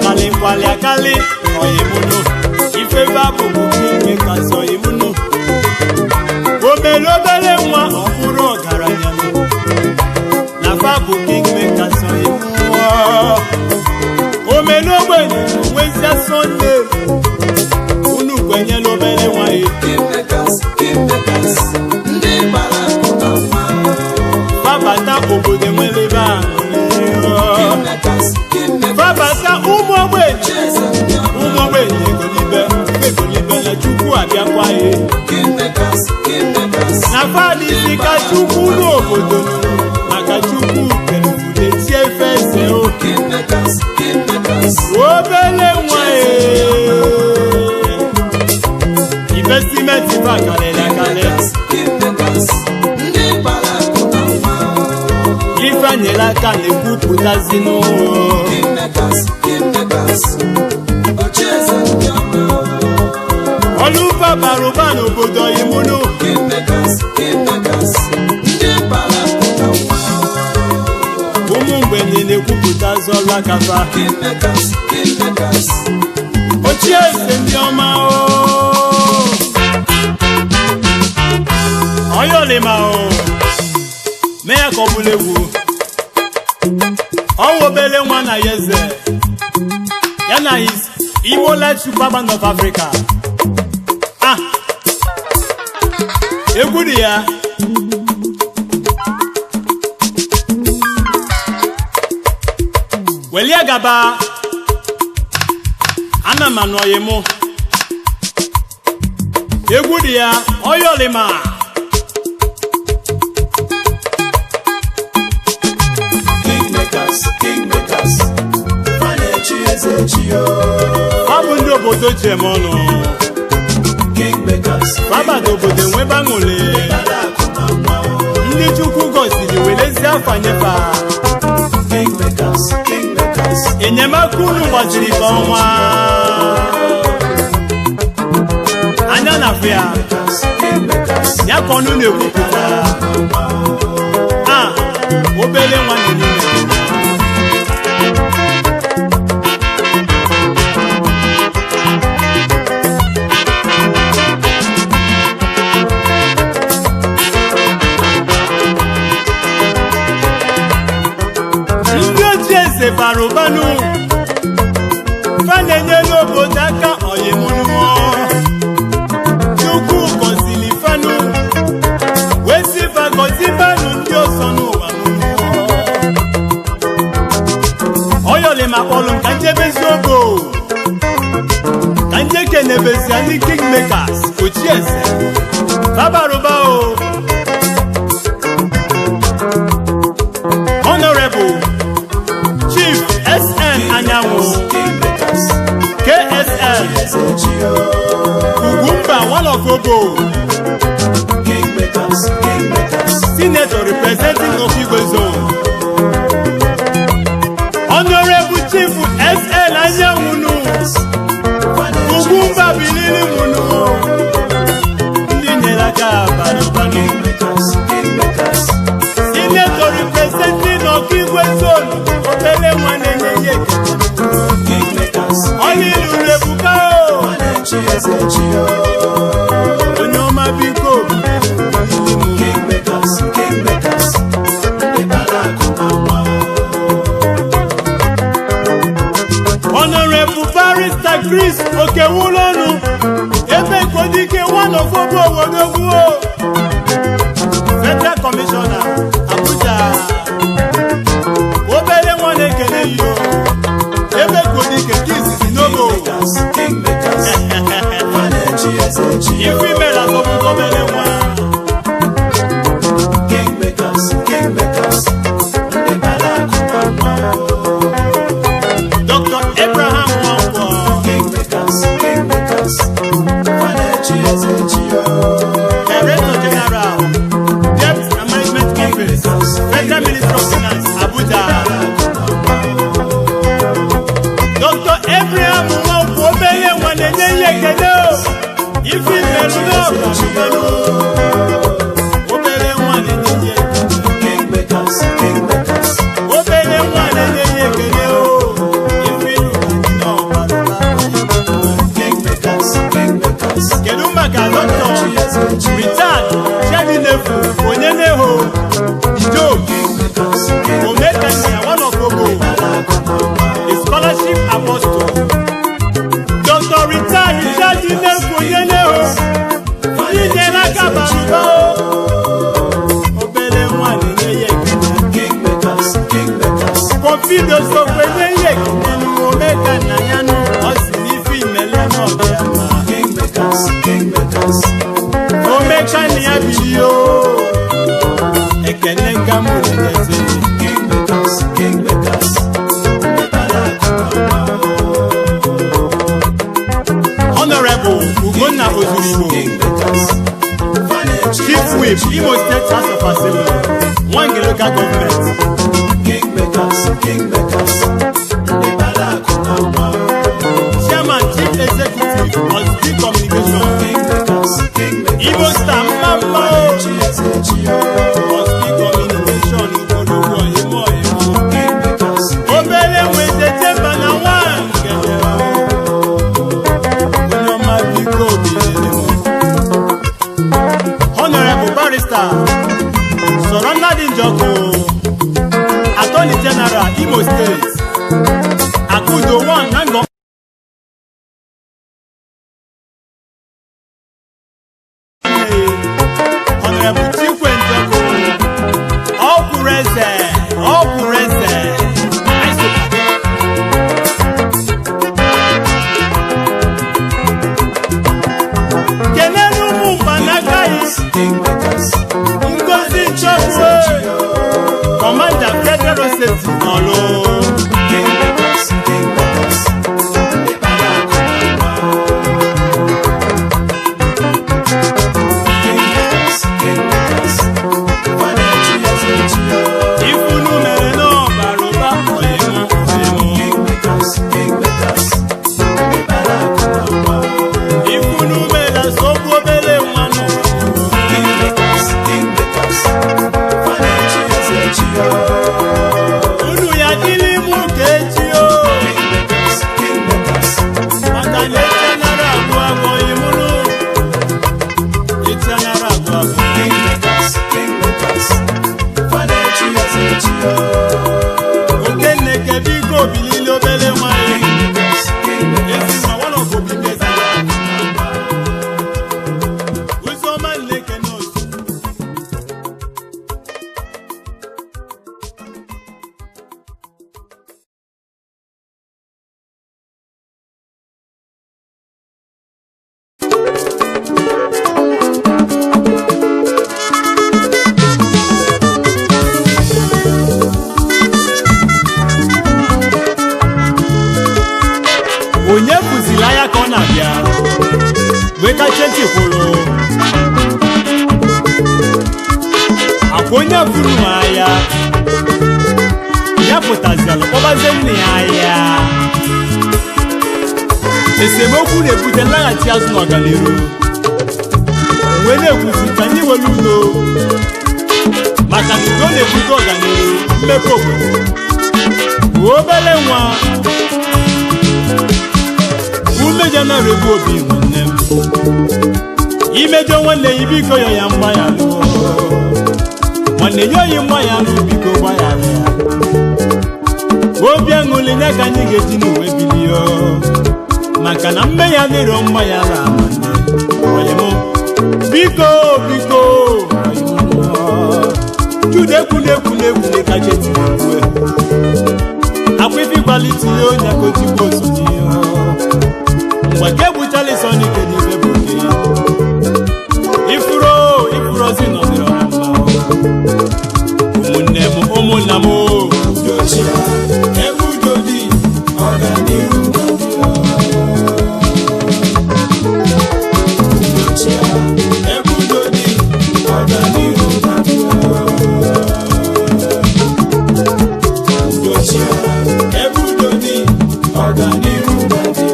karịkwalị akarị oyimunu. Ife babụ ime kasị oyimunu. O mere obere nwa ọ bụrụ ọgaranya na fa bụ kingmakers oyimunu. O mere ogbenye nwezia Sunday. Fabata ụmụ ogbenye, ụmụ ogbenye egolibe, egolibe na Chukwu abịakwa ye. Na fadisi ka Chukwu n'obodo maka Chukwu kere obodo tie efe eze o. Obele nwa ye. Investment ba kalele akale. Ifeanyịla aka na-ekwupụtazi n'ụlọ. Ọlụfa bara ụba n'obodo imunu. Ụmụ mgbenye na-ekwupụtazi ọlụ aka fa. Ochie eze ndị ọma o. Ọyọlima o. Mee ya ka ọ bụla egwu. Ọnwa obele nwa na ya eze. Ya na his Igbo Light Super Band of Africa. Ah! Egwu dị ya. Welie gaba. Ana m anọghị mụ. Egwu dị ya, ọyọlima. Kingmakers, kingmakers, fa na-echi eze echi o. Ọ bụ ndị obodo ji eme ọnụ. Kingmakers, Fabata obodo enwebe aṅụrị. kpara akụ na nwa o. Ndị Chukwu gọziri werezie afa nyefa. Kingmakers, kingmakers, Enyemaka unu gbaziri ka ọnwa. Anya na afụ ya, kingmakers, ya ka ọnụ na-ekwupụta. A obele nwa na-enye m. Ndị ochie eze bara ụbanụ fa na-enyere obodo aka ọyịmụnụọ. Chukwu gọziri fanụ wee sị fa gọzibanụ ndị ọzọ n'ụwa mụnụọ. Ọyọlima kpọlụ m ka njebezi ogo ka nje kenebezia ndị kingmakers ochie eze fa bara ụba o. Honorable Chief SN Anyanwụ, kingmakers, KSL, eze echi o. Ugwumba one of Obo, Kingmakers, kingmakers, Senator representing Okigwe Zone. Honorable Chief SN Anyanwụ nụ, fa na-echi Ugwumba bilili mụnụ, ndị nyere aka bara ụba nụ. kingmakers, kingmakers, Senator representing Okigwe Zone, obele nwa na-enye ya ekele. kingmakers, Ọlị lụrụ ebuka o. fa na-echi eze echi o. Onye ọma biko. Kingmakers, kingmakers, ndị kpara akụ na nwa o. Honorable Barrister Chris Okewulonu ebe Kodike one of Obo Owodogwu o. Federal Commissioner Abuja. Obere nwa na-ekele yi o. Ebe Kodike nke izizi n'ogo. Kingmakers, kingmakers, fa na-echi eze echi o. Ife imere asọpụta obere nwa. Kingmakers, kingmakers, ndị kpara akụ na nwa o. Dr. Abraham Nwankwo. Kingmakers, kingmakers, fa na-echi eze echi o. Director General, Debt and Management Office, Federal Ministry of Finance, Abuja. Dr. Abraham Nwankwo obere nwa na-enye ihe ekele o. Ife imerụ n'ọba mmanụ. Obere nwa na-enye ihe ekele. Kingmakers, kingmakers, Obere nwa na-enye ihe ekele o. Ife ịlụ anyị n'ọba kingmakers, kingmakers, Kedu maka Dr. eze echi o. Richard Chedinefu Onyeneho Job Kingmakers, kingmakers, Omekania one of Ogo, the scholarship apostle. Dr. Richard Chedinefu Onyeneho, ndị nyere aka bara ụba o. Obere nwa na-enye ya ekele. kingmakers, kingmakers, Confido sokwe nye ya ekele. Omeka na ya nụ, ọ sị n'ife imele n'ọbịa ma. Kingmakers, kingmakers. Omeka na ya bili o. Ekene ka mụ na-enyezi. Kingmakers, kingmakers. Ịkpara akụ na ụba. Honorable Ugonna Ozurigbo, Kingmakers. Chief Whip, Imo State House of Assembly, Nwange Local Government. Kingmakers, kingmakers. Ịkpara akụ na ụba. Chairman, Chief Executive, Osbi Communication. Kingmakers, kingmakers. Igbo Star mma mma o. Chi eze chi o. Osbi Communication, Odogwu Oyimo Oyimo. Kingmakers, Obere nwete chemba na Nwangele o. Onye ọma biko biliri m. Honorable Barrister Sọrọ Nnadị Njọkụ, Attorney General, Imo State, Akudo one na Ngọ. Honorable Chikwe Njọkụ, Ọkwụrụ eze, Ọkwụrụ eze. Anyị sokwa. Kenelu ụmụ mkpanaka yi. kingmakers. Ngozi Nchọkwu, Commander Federal Safety n'Ọlụ. Kingmakers, kingmakers. Ịkpara akụ na ụba. Kingmakers, kingmakers. Fanechi eze chi o. Ifunu mere n'ọbara ụba oyimụ oyimụ. Kingmakers, kingmakers. Ịkpara akụ na ụba. Ifunu mere sogbu obere nwa n'ụwa. Kingmakers, kingmakers. Fanechi eze chi o. Unu ya dịrị mụ ka echi o. Kingmakers, kingmakers. Maka na echi anara agwụ agwụ oyimụrụ. Echi anara agwụ agwụ. Kingmakers, kingmakers. Fanechi eze chi o. Okenne kebiko bilili obere nwa ya. Kingmakers, kingmakers. Ezi nwa one of obi mezi. Uzoma Nneke n'otu. Onye kụziri anya ka ọ na-abịa wee kachie ntị kwụrụ akwa onye furu m anya ya pụtazialụ kpọbazie nne ya ahịa. Esemokwu na-ebute nlaghachi azụ n'ọganiru wee na-ekwuzi ka anyị were udo, maka na udo na-ebute ọganiru mmepe obodo. Obere nwa umejọ nara egbu obi nwanne m, imejọ nwanne ya biko yọ ya mgbaghara, nwanne ya oyi mgbaghara, biko gbaghara ya. Obi aṅụli ya ka anyị ga-eji n'uwe bilie, maka na mmehie adịrọ mgbaghara nwanne. Onye m biko biko Jude ekwuna ekwuna ekwuna ka chetiri ekwe akwa ife ịgbalịtinye onye ka otigbu osonye mgbe ka egbuchala ịsọ n'ike n'ife bụ oke ifuru ifurozi nọdịrị na mma. Ụmụnne m, ụmụnna m, Udochia, ebe udo dị, ọganihu na-adị. Udochia, ebe udo dị, ọganihu na-adị. Udochia, ebe udo dị, ọganihu na-adị.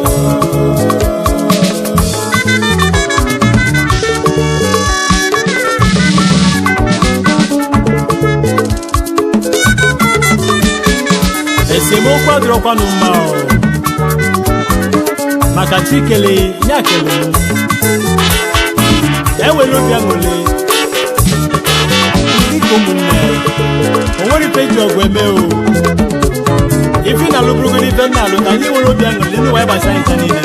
Esemokwu adịrọkwanụ mma o, maka chikele ya kele m ewere obi aṅụrị dịka ụmụnne. O nwere ife eji ọgụ eme o. Ife na alụbụrụgoro ife nna alụ ka anyị nwere obi aṅụrị ndị wee gbasa ncha niile.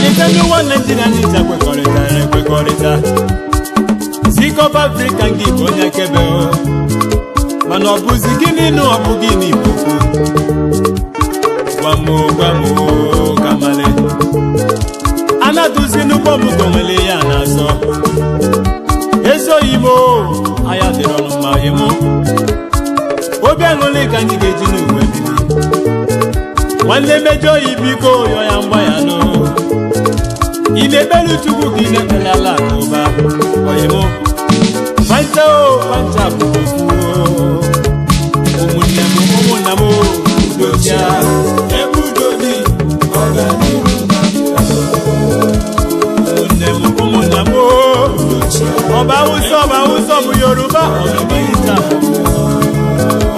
Ife ndị nwa Naijiria anyị ncha kwekọrịtara ekwekọrịta. Republic of Africa, gị bụ onye akebe o. Mana ọ bụzi gịnị nụ? Ọ bụ gịnị bụ okwu? Gwamo, gwamo, kamale anatụzi n'ụgbọ mụgo nwere ya na-azọ ezi oyimo anya dịrị ọnụ mma imo. Obi aṅụrị ka anyị ga-eji n'uwe bili. Nwanne mejọ oyi, biko yọ ya mgbaghara. Ị na-ekpere Chukwu ka ị na-ekpere ala akụba oyimo fanta o fanta bụ ofu o. Ụmụnne m, ụmụnna m, udochia. Ebe udo dị, ọganihu na-abịa. Ụmụnne m, ụmụnna m, ọba Awụsa, ọba Awụsa, ọ bụ Yoruba, ọ bụ Igbo.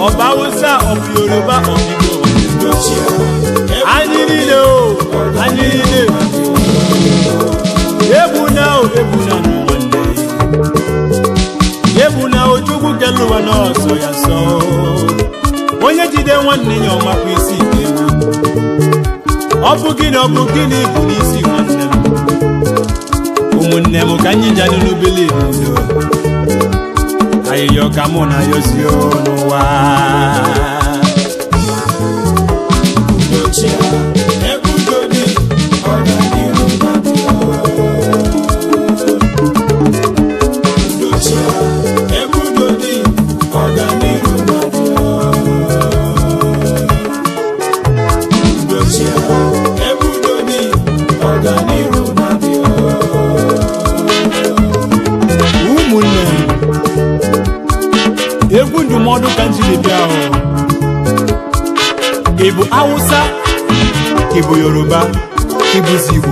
Ọba Awụsa, ọ bụ Yoruba, ọ bụ Igbo. Udochia. Anyị niile o, anyị niile. Egbu na o, egbu na nwanne, egbu na o. Chukwu kere ụwa n'ọsọ ya sọ. Onye jide nwanne ya, ọmakwa isi ewu. Ọ bụ gịnị, ọ bụ gịnị bụ n'isi nwanne m? Ụmụnne m, ka anyị janụ n'ubili n'udo. Ayịyọ ka mụ na yozie n'ụwa. Udochia. Ebe udo dị, ọganihu na-abịa. Udochia. Ebe udo dị, ọganihu na-abịa. Udochia. Ebe udo dị, ọganihu na-abịa. Ụmụnne m, egwu ndụmọdụ ka m jiri bịa o. Ị bụ Awụsa, ị bụ Yoruba, ị bụzi Igbo,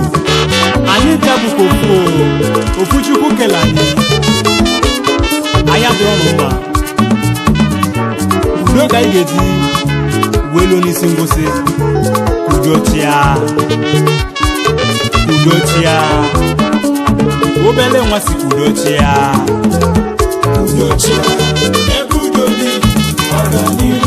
anyị ncha bụkwa ofu o. Ofu Chukwu kele anyị. Anyị adịrọ n'ụwa. Udo ka anyị ga-eji wee luo n'isi ngwụsị. Udo chia, udo chia. Obele nwa si udo chia. Udochia. Ebe udo dị, ọganihu.